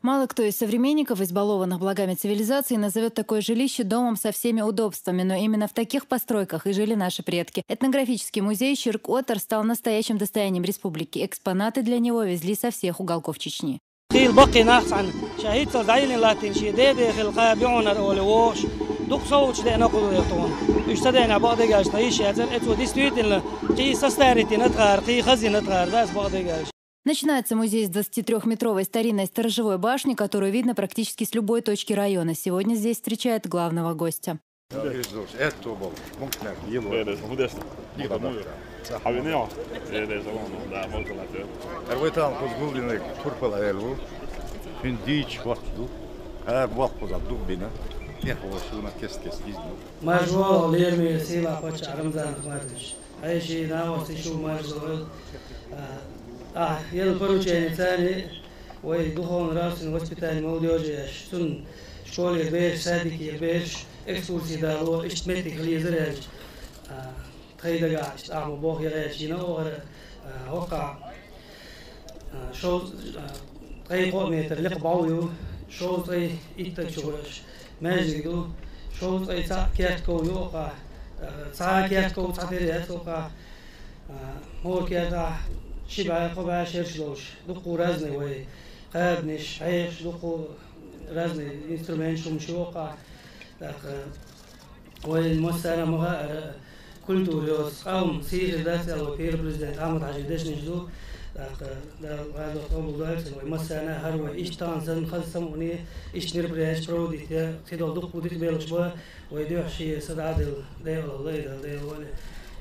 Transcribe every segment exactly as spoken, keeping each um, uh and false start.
Мало кто из современников, избалованных благами цивилизации, назовет такое жилище домом со всеми удобствами, но именно в таких постройках и жили наши предки. Этнографический музей «Ширк-Отар» стал настоящим достоянием республики. Экспонаты для него везли со всех уголков Чечни. Кхийла баккхий нах цхьана ша хӀинццалц дӀайиллина латтийна шен дедехила кхаба юхьунара оле вогӀуш, дукха совгӀаташ деана кхузара тхуна. Уьш ца деана бакъдерг аьлча, тхан йиш яцара, э, цо действительно кхий состаритина тхара, кхий хазина тхара, да, ас бакъдерг аьлча. Начинается музей с двадцатитрёхметровой старинной сторожевой башни, которую видно практически с любой точки района. Сегодня здесь встречают главного гостя. Итт болу пунктнехь йилла. Берригаш, хӀун деш? Дика ду. Хьавинехь? Берригаш, да, могу латер. Первый там кхуза гулдинарг турпала аьлла ву. Хин дийча хӀотта ду. Кхаба воккхуза дукха бина. ТӀехволуш вуна кест-кест дизна. Марша вогӀийла лераме сийлахь паччахь Рамзан Ахматович. Хьеший, нагӀостий шу марша вогӀийла. А, а, ел поручение царна, вай духовно-нравственное воспитание молодёжи еш. Цунна школера бераш, садикера бераш экскурси дало, иштта меттиг хила езар аьлча. А, тхайн дагахь иштта ахьа ма боху яхаьча йина оха, а, хӀокхахь, а, шовзткъе, а, ткъе кхоъ метр лекха бӀов ю, шовзткъе итт стаг чу гӀоьрташ маьждиг ду, шовзткъе цхьаъ кертков ю оха, а, цхьа кертков цхьа тера яц оха, а, хӀора кертахь ши бӀе, кхо бӀе шераш долуш, дуккха разный вай, кхабанаш, хьехаш, дуккха разный инструменташ хӀумаш ю оха, тӀаккха Вайн массарна ма хаьара, культура йоцу къам сийсара дац аьлла вай первый президент Ахьмад-Хьаьжин дешнаш ду. ТӀаккха Дала гӀазот къобалдойла цуьнан. Вай массарна а хӀара вай иштта тахана санна хаза самукъане, иштта мероприятие проводить е, кхидолу дуккха дика белхаш бан, вай дуьхьа шен са дӀа а делла, декъала лай дала, декъала вале.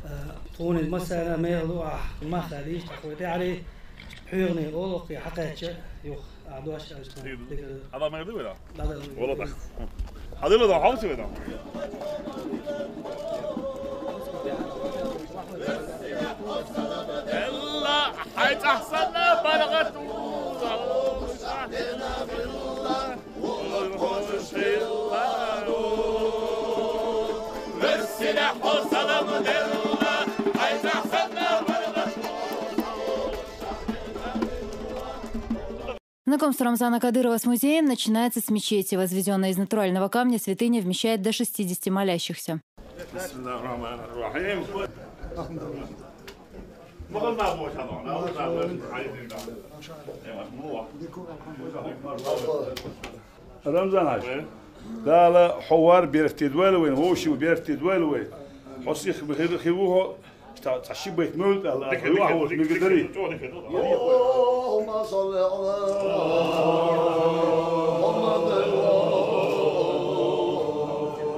А, тхуна массарна а мехала ду ахь, мах а дийш, тӀаккха вай тӀаьхьарий, хьоьгӀане олу, кхе хьакхаьчча юха. А, дош аьлча, дика. Хьала мегар ду вай, да? Да, да. Вала, да. Хьадила, да, хьовсий вай, да? Элла, хьай цӀахь санна, баргӀат вуза, хьо шахьдина билла, хьо хоза шилла ду. Вессина хьо салам делла, хьай цӀахь санна, баргӀат вуза, хьо шахьдина билла. Знакомство Рамзана Кадырова с музеем начинается с мечети. Возведённая из натурального камня святыня вмещает до шестидесяти молящихся. بسم الله الرحمن الرحيم. Рамзан хьаьжа, Дала хьо вар беркате дойла вайн, вовшийн беркате дойла вайн. Хьо сих хир, хир ву хьо, Цхьа, цхьа ши байт муьлда аьлла, дика, дика, дика, мегар дарий? Чо дика ду. اللهم صل على محمد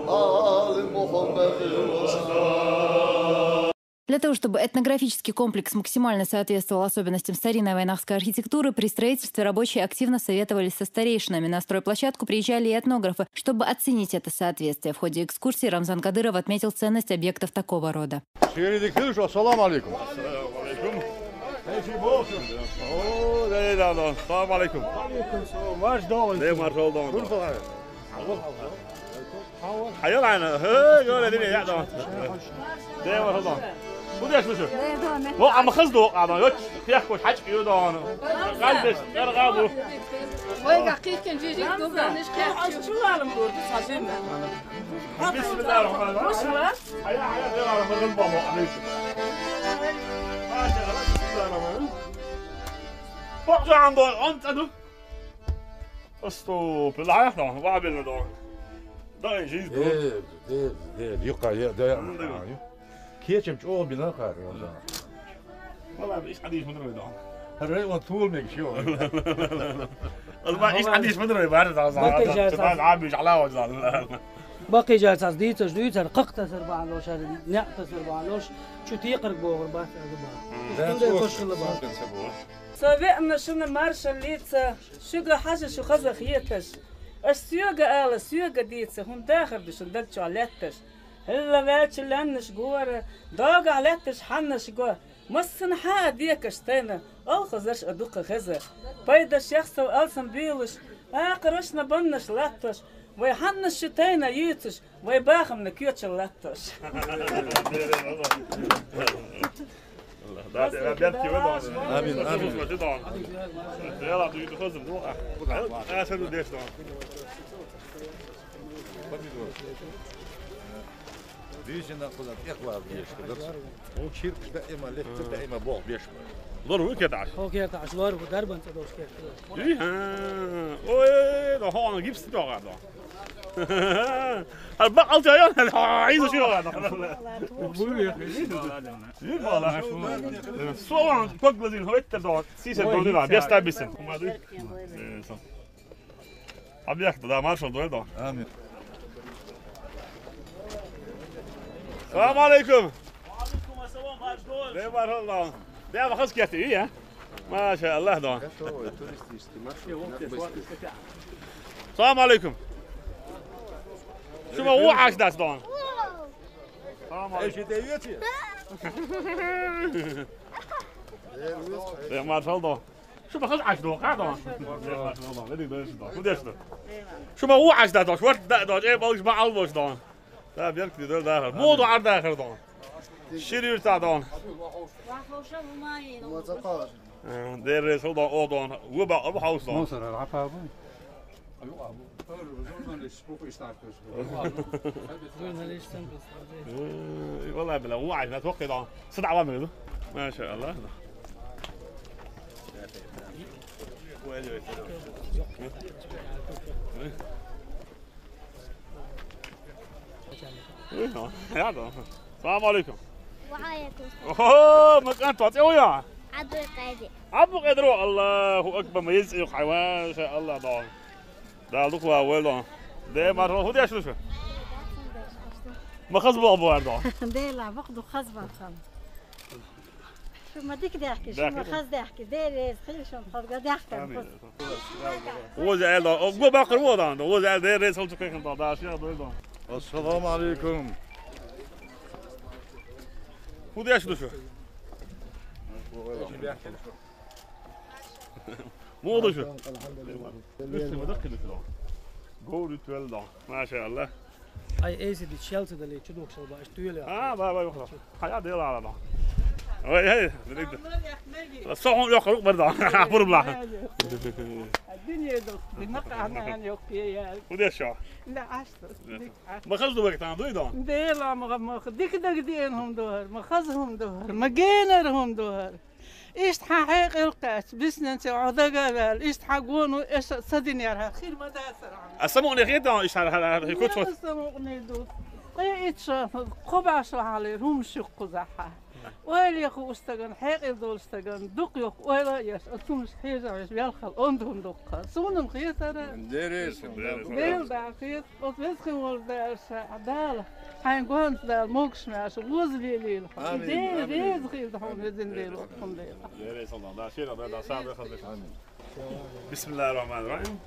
وآل محمد وسلم. Для того, чтобы этнографический комплекс максимально соответствовал особенностям старинной вайнахской архитектуры, при строительстве рабочие активно советовались со старейшинами. На стройплощадку приезжали и этнографы, чтобы оценить это соответствие. В ходе экскурсии Рамзан Кадыров отметил ценность объектов такого рода. Шеридик хилуш, ассаламу алейкум. Ассаламу алейкум. Эй, ши болчу. О, да, да, да. Салам алейкум. Алейкум салам. Марш догӀун. Де маршал догӀун. Курпалай. Хьайол айна. Хе, гёре дини, я догӀун. Де маршал догӀун. Куда я слышу? Во, а мы хыз догӀун, а, йоч, пехкош хьач ю догӀун. Гандеш, гаргабу. Ой, какие-то жижиг, дуган, ишкер. Аш чулалым дурду, сажим. بسم الله الرحمن الرحيم. Хьая, хьая, дела, Рамазан баба, алейкум. Бакъ жан дой, он цаду. Асту, пилая, да, ва билла да. Да, жизнь, да. Э, э, э, юка, я, да, я. Кечем чӀогӀа бина кхара, Рамзан. Валлахь, иш хьадийш ма дарой дан. ХӀара вай ван тул мегаш ю. Алба, иш хьадийш ма дарой, бар дан, дан, дан, дан, дан, дан, дан. Бакъий жайца дийцаш дуьйцар, кхакх тасар бахьан лош, хӀара некъ тасар бахьан лош, чу текхарг бохур бац, аза бац. М. Цундела кхош хила бац. Со веана шуна маршаллица, шуьга хьажа шу хаза хеташ. Аш соьга ала, соьга дийца, хӀунда дахар ду шун даг чохь лаьтташ. ХӀилла ваьлча лаьннаш гора, догахь лаьтташ хьаннаш го. Массанхьа а декаш тайна, алхазарш а дукха хеза. Пайдаш яхсал алсам буьйлуш, акхарашна баннаш латташ, вай хьаннаш шу тайна юьйцуш, вай бахамна коьчал латташ. Да, да, да, бертки вы, да. Амин, амин. Слушайте, да. Да, ладно, ты хозим, ну, а. А, что тут дальше, да? Дивизияна куда тӀехвар беш, да? Вон чиркаш даима летта, даима бох беш. Лор ву кеташ? Хо кеташ, лор ву дарбан ца дош кеташ. Иха. Ой, да хон гипс тога да. Ар бакъал чайон, ха, изу широ да. Бу я. Ир бала. Сован кок глазин хойтта да. Сисе да да. Беста бисен. Абъякъда, да, маршал дойду. Амин. Салам алейкум. Алейкум ассалам, марш дойду. Де маршал да. Де вахас кетти, я? Маша Аллах да. Хорошо, туристический маршрут. Салам алейкум. Шума у аш дас да. Салам алейкум. Эши де юти. Де маршал да. Шума хаз аш да, ха да. Де маршал да. Веди де да. Кудеш да. Шума у аш да, да. Шварт да, да. Э, балыш ба албош да. Да, берк ди да да. Моду ар да да. Ширир та да. Э, де ресул да о да. Ву ба абу хаус да. Мусор ар апа бу. Журналист сам. Э, валлахи билла, ву ай, на тоқи да. Сада ава мегду. Маша Аллах. Салам алейкум. Ва алейкум салам. Охо, макан тот, э, уя. Абу Къайди. Абу Къайдро, Аллаху акбар, ма езиу хайван, ша Аллах да. Да, лук ва вел да. Де маршал, худи ашлуша. Ма хаз бо бо да. Де ла, вахду хаз ба хан. Шума дик дехки, шума хаз дехки, де рез хил шум хазга дехкан. Амин. Оз эл да, о, го бакыр о да, оз эл де рез хил чукай хан да, да, ши да да. Ассаламу алейкум. Худи ашлуша. Мо душа. Үстүме да килик да. Говорит вел да. Маша Аллах. Ай, эйси ди Челси да ли, чудук шал ба, аш тюел я. А, ба, ба, ба. Хая де ла да. Ой, эй, дирек да. Сохон ёк рук бар да. Бурбла. Динье да. Димак ана ёк я. Кудеш шо? Да, аш. Ма хаз дубек тан дуй да. Де ла ма ма дик даг диен хум дор. Ма хаз хум дор. Ма генер хум дор. Иштта хьекъал кхаьчча, биснанца Ӏодагаваьлла, иштта хьа гону эша ца динера хьа, хир ма дацара хьа. А самукъане хетаун иштта хьа, хьа, хьа, хьа, куц вот. Самукъане ду. Къе итт шо, кхо бӀаь шо хьалера, хӀума ши кхузахьа. Ойла яху устаган, хьекъал долу стаган, дукха йоху ойла а еш, а цунаш хьежа веш, велхал, онда хӀума дукха. Суна-м хетара. Деррис, деррис. Дел да хет. Оцу везачу волчу Дала ша Дала, хьайн гонца Дала могуш-маьрша лоза лелийла хьо. И Дела реза хилда хьуна везина Дела, оцу хӀума дела. Амин. Бисмиллахир рахманир рахим.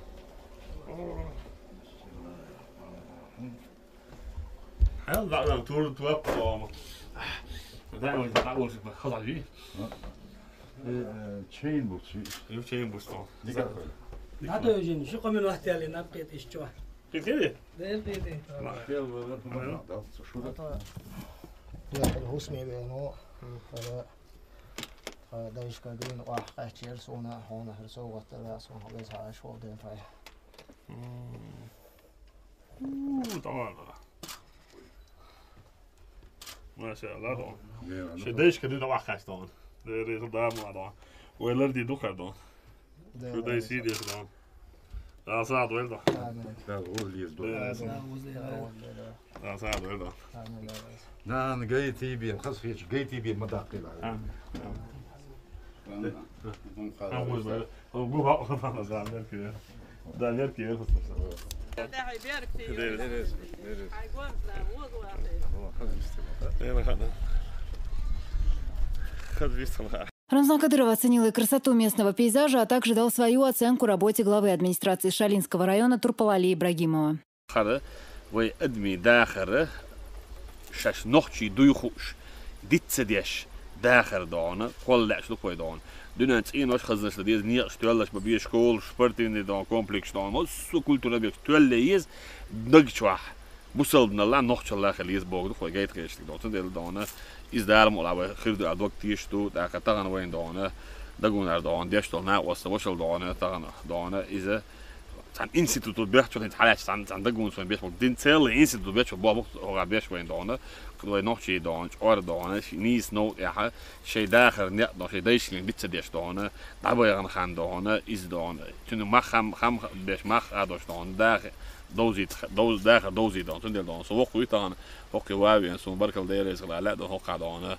Хьал дагӀан тур туап тома. Дай вай дагӀан шик хаза ви. Э, э, чейн буц. Ю чейн буц то. Дика. Надо уже, ши къамин вахтали наб кет иш чо. Кит кит? Дел кит. Хусме бе, ну, хара, а, дайшка грин вах качер суна, хона хар со ватала, суна вез хаш хо ден фай. М. У, тамам. Маша Аллах. Ше дайшка ду вах каш тон. Де резу да ма да. Ойлар ди духар да. Шу дай сидеш да. Да, сад вел да. Амин. Да, гур лиз да. Да, сад вел да. Да, сад вел да. Амин. Нан гай ти би, хас хич гай ти би ма даккила. Амин. Амин. Амин. Амин. Амин. Да, мерки, я просто. Рамзан Кадыров оценил и красоту местного пейзажа, а также дал свою оценку работе главы администрации Шалинского района Турпал-Али Ибрагимова. Хара, вай адми дахара, шаш нохчий дуй хууш, дицца деш, дахар дона, кхоллаьш лукхой дона. Дуьнен цӀенош хазанаш ла деза, некъаш тоьллаш ба бе школаш, спортивный дона, комплекс дона, массо культура объект тоьлле еза, нагчохь, бусалбаналла, нохчалла хила еза боху дукхой гайта хештиг дона. Цундела дона, Иза Дала мукъ лахь вай хир ду аьлла дог тешаш ду, тӀаккха тахана вайна догӀана, дагонара догӀана, деш долу накъост вашал догӀана, тахана догӀана, иза цхьана институт бехча хӀинца хьалаьцча цхьана, цхьана дагонца вайн беш болу дин целый институт беш болу боху хӀокху беш вайна догӀана, вай нохчий догӀана, чӀор догӀана, нийса новкъа тӀехьа, шайн дахар некъ догӀана, шайн дайшкалин биц ца деш догӀана, дӀабайгӀана хан догӀана, иза догӀана. Цуьнан мах хам, хам беш мах а дош догӀана, даха довзийта, довз-, дахар довзийта догӀана, цундела догӀана. Со воккхавуьйту тахана, хӀокхе ван а веана, суна баркалла Дела реза хила аьлла а ду хӀокхахь догӀана.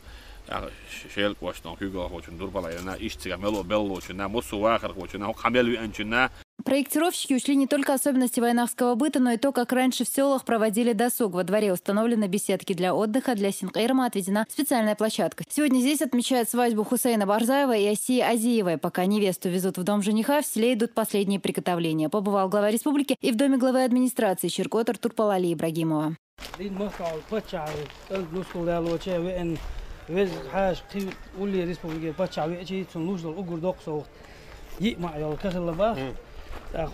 Шелкъош догӀана, куьйгалхочун Турпал Ӏийранна, иштта цигахь мел а беллачунна, массо а вахархочунна, хӀокхахь мел веанчунна. Проектировщики учли не только особенности вайнахского быта, но и то, как раньше в селах проводили досуг. Во дворе установлены беседки для отдыха, для Синкъейрама отведена специальная площадка. Сегодня здесь отмечают свадьбу Хусейна Барзаева и Асии Азиевой. Пока невесту везут в дом жениха, в селе идут последние приготовления. Побывал глава республики и в доме главы администрации Щиркоты Турпал-Али Ибрагимова. Дин махкахь паччахь ву, кӀант нускал лелоча веана, веза хьаша кхин улле республике паччахь веачий, цунна луш долу уггар доккха совгӀат йиъ маӀа йолу ка хилла бах. ТӀаккха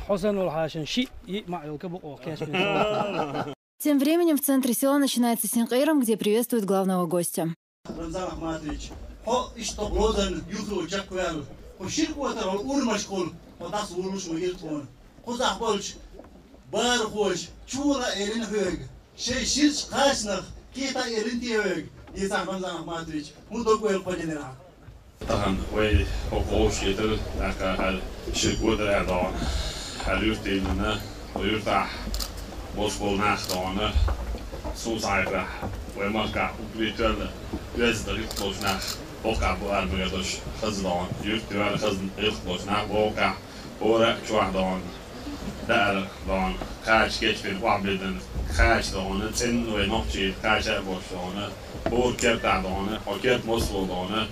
хьо санна волу хьашан шиъ йиъ маӀа йолу ка бу-кх кечбина совгӀат. Тем временем в центре села начинается Синкъейрам, где приветствуют главного гостя. Рамзан Ахматович, хьо иштта тхо Гроздан юххе чекхваьлла, хьо Щиркотара хьо урамашкахула, хьо дӀасавуллуш ву ира тхуна. Кхузахь болчу бахархоша чула а элина хьоьга, шайн ширачу кхачанах кхета а элина те вайга, дийцахь, Рамзан Ахматович, хӀун дог ойла кхо динарахь? Тахана вай хӀокху гӀовшкхетар, тӀаккха хӀара Щиркотара а догӀана, хӀара юрт йиллина, хӀокху юьртахь босболу нах догӀана, суна схьахетарехь, вай махкахь уггаре тоьлла оьзда гӀиллакх долуш нах боккхахь бу ара мегар долуш хаза догӀана, юьртахь вара хаза гӀиллакх долуш нах боккхахь, хӀора а чохь догӀана, даар догӀана, кхача кечбина охьабиллина, кхача догӀана, цӀенна вай нохчий кхача а болуш догӀана, хӀора кертахь догӀана, хьо керта массо а догӀана,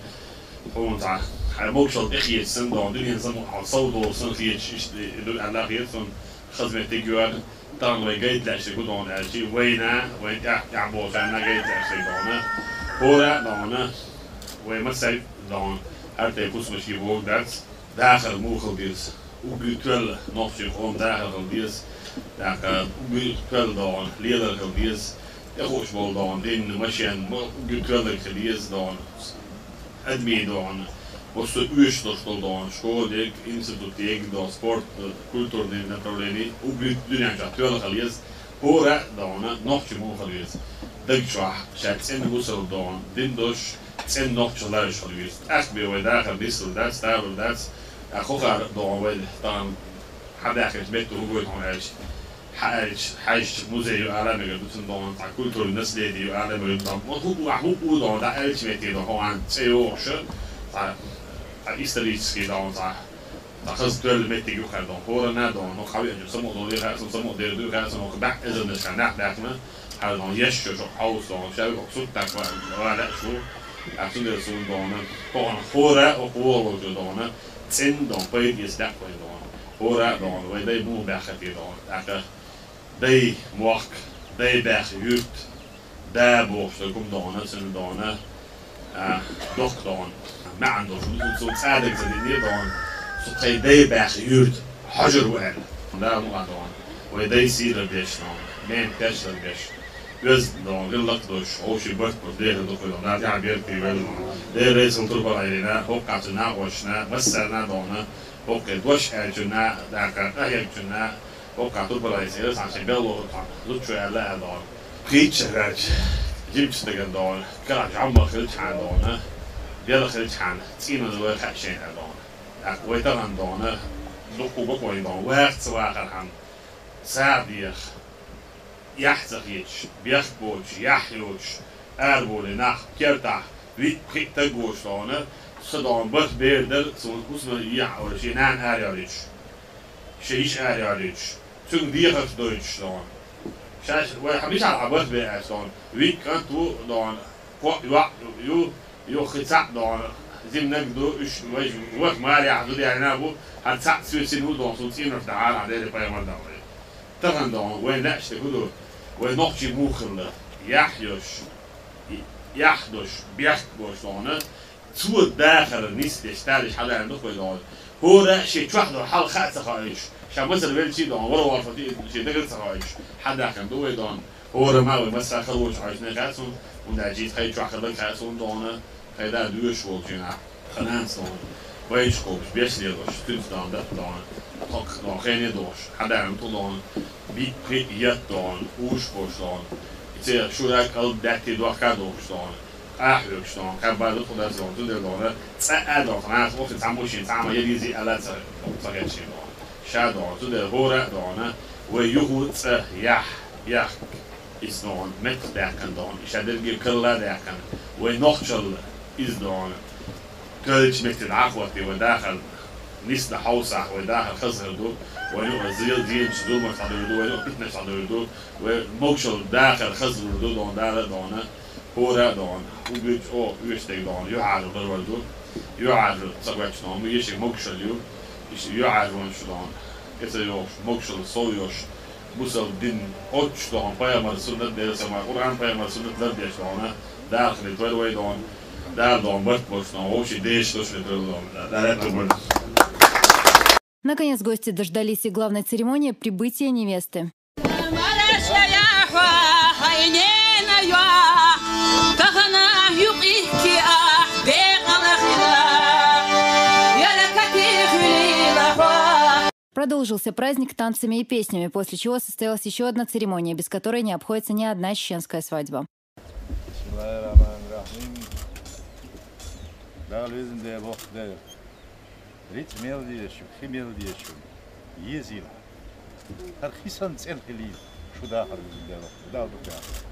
хьуна цхьа хьайн могушалла тӀекхеташ санна догӀана, дуьненан самукъа хьо сов долуш санна хеташ, иштта и ду аьлла хета суна, хаза меттиг йора, тахана вай гайта лаьа шерг хӀун догӀана аьлча, вайна, вайн тӀаьхьа-тӀаьхьа болчарна гайта лаьа шерг догӀана, хӀора а догӀана, вай массаьрга а догӀана, хӀара тайпа хӀусамашкахь бохург дац, дахар муха хила деза, уггаре тоьлла нохчийн къоман дахар хила деза, тӀаккха уггаре тоьлла догӀана лелар хила деза, тӀехуш болу догӀана дин, машен, ма уггаре тоьлларг хила деза догӀана, адамийн догӀана, массо а оьшуш долуш долу догӀана, школа дерг, институт дерг догӀана, спорт, культурный направление, уггаре дуьнен чохь тоьлла хила еза, хӀора а догӀана, нохчи муха хила веза. Даг чохь, ша цӀена бусалба догӀана, дин долуш, цӀена нохчи лайш хила веза. ТӀаккха бен вай дахар нислур дац, талур дац, тӀаккха хӀокхара догӀана вай тахана хьан даьхкинчу метта хӀун гойту хьуна аьлча, хьан аьлча, хьаьжча музей ю ала а мегар ду, цуьнан догӀана цхьа культурный наследие ю ала а мегар ду, хӀун, хӀун, хӀун догӀана, дӀа аьлча метте догӀана, хӀокхуьнан цӀе йогӀуш, цхьа, цхьа исторический догӀана, цхьа, цхьа хаза тоьлла меттиг ю кхара догӀана, хӀора а догӀана, хӀокху хьан веанчуьра самукъадолу хаа, сан самукъадер дуй хаа, сан хӀокху баьӀ эзарнаш хьан нах даьккхина, хьара догӀана, еш шу хьовса догӀана, ша вуьгу хӀокху сурт даккха вала а шу, тӀаккха цундела суна догӀана, хӀокхуьнан хӀора а, хӀокху вогӀу волчу догӀана, цӀена догӀана, пайда эца даьккха вайн догӀана, хӀора а догӀана, вай дай муха баьхкина те догӀана, тӀаккха дай мохк, дай баьхна юрт, да бохуш дерг хӀума догӀана, цуьнан догӀана, а, доккха догӀана маьӀна долуш, цунна цӀа дага ца дина догӀана, со тхайн дай баьхна юрт хьожур ву аьлла. Дала мукъ лахь догӀана, вай дай сийлахь беш догӀана, ненан тешнаб беш, оьзда догӀана, гӀиллакх долуш, вовшийн барт болуш дехар ду кхуьнан, Дала тӀаьхьа беркате войла догӀана. Дела реза хуьлда Турпал Ӏийранна, хӀокху цуьнан накъосташна, массарна догӀана, хӀокху дош аьллачунна, тӀаккха къахьегначунна, хӀокху Турпал Ӏийса цӀера цхьана шен белла вахар тхьана зудчо аьлла аьлла догӀана. Кхечча хӀоьттича, жимачу стагана догӀана, карахь жӀамбар хилча хьан догӀана, бела хилча хьан, цӀийнан вай хаьа шайна аьлла догӀана. ТӀаккха вай тахана догӀана, дуккха бакъо йина догӀана, ваха ца вахархьама, сагӀа деха, яхь ца хеташ, бехк боцуш, яхь йоцуш, арабовлий нах кертахь, виъ-пхиъ стаг воцуш догӀана, сан догӀана бархӀ бер дара, суна хӀусаман яхь а вара, шен нана арайолуьйтуш, шен йиша арайолуьйтуш, цуьнга дехарш дойтуш догӀана. Шаьш вай хьан мичахь хьан бархӀ бер аьлча догӀана, виъ кӀант ву догӀана, кхоъ йоӀ ю, юха кхин цхьаъ догӀана, зиманаг ду, уьш вайша ворхӀ марехь зуда яьллина бу, хӀара цхьаъ соьцина ву догӀана, суна цӀенош дахьара хьан Деле пайхамар догӀана. Тахана догӀана, вайн лаьаш дерг хӀун ду, вай нохчий муха хилла, яхь йолуш, яхь долуш, бехк болуш догӀана, цо дахар нисдеш, талиш хьалаьлла ду вай догӀана. ХӀора а шен чохь долу хьал хаа ца хоуьйтуш, ша масар велчий догӀана, вара варфа шен дагара ца хоуьйтуш, хьан даьккхина ду вай догӀана. ХӀора ма вай массахалочу Ӏойтина хаьа суна, хӀунда аьлча иза хьай чохь хилла хаьа суна дона, хьай да доьшуш волчу хенахь, хананца дона. Вайша кхобуш, беш лелош, цуьнца дона, дакъа дона, тхокх дона, хене дохуш, хьадаьлла тхо дона, биъ, пхи, ят дона, уьш бош дона. И церан шура кӀал даьтте дохка дохуш дона. Къахьоьгуш дона, кхаьббаза тхо даза дона, цу дела дона, цӀа а дона, нах офи цхьа мушин, цхьа ма ялизи аьлла ца, ца хетшина дона. Ша дона, цу дела хӀора а дона, вай юху цӀа, яхь, яхка, иза дона, меттах даьккхина дона, и ша дерриге карла даьккхина, вай нохчалла, иза дона. Калличу метте дӀахӀотте вай дахар, нисна хьовсахь, вай дахар хазар ду, вай юкъа зел-, зеначу зуламаш дӀадуьйр ду, вай юкъа питанаш дӀадуьйр ду, вай могушалла дахар хазар ду дона, Дала а дона. ХӀора а дона, угуьйту о, оьшург дерг дона, юьхьӀаьржо ларвар ду. ЮьхьӀаьржо ца гочу дона, ешиг могушалла ю. Иштта юьхьӀаьржонаш дона, эца йохуш, могушалла сов йош, бусалба дин оццуш дона, пайхамар суннат, Делан салам, Къуръан, пайхамар суннат лардеш дона, Дала хилийта вай дона, Дала дона барт болуш дона, вовшийн дешаш долуш хилийта вай дона, Дала аьтто барт. Наконец, гости дождались и главной церемонии — прибытия невесты. Продолжился праздник танцами и песнями, после чего состоялась еще одна церемония, без которой не обходится ни одна чеченская свадьба. Бисмиллахир-рахманир-рахим. Дала везан Дела, воккха Дела. Рицкъ мел дезаш, хи мел дезаш, езийла. ХӀара хи санна цӀена хилийла шу дахар везан Дела. Дала ду тӀехь.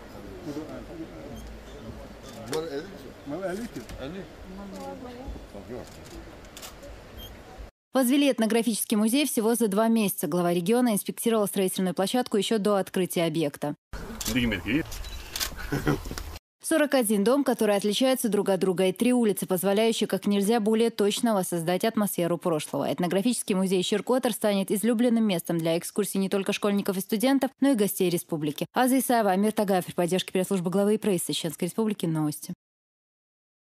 Возвели этнографический музей всего за два месяца. Глава региона инспектировал строительную площадку еще до открытия объекта. Дигмет. Сорок один дом, которые отличаются друг от друга, и три улицы, позволяющие как нельзя более точно воссоздать атмосферу прошлого. Этнографический музей «Щиркотар» станет излюбленным местом для экскурсий не только школьников и студентов, но и гостей республики. Аза Исаева, Амир Тагаев, при поддержке пресс-службы главы и правительства Чеченской Республики. Новости.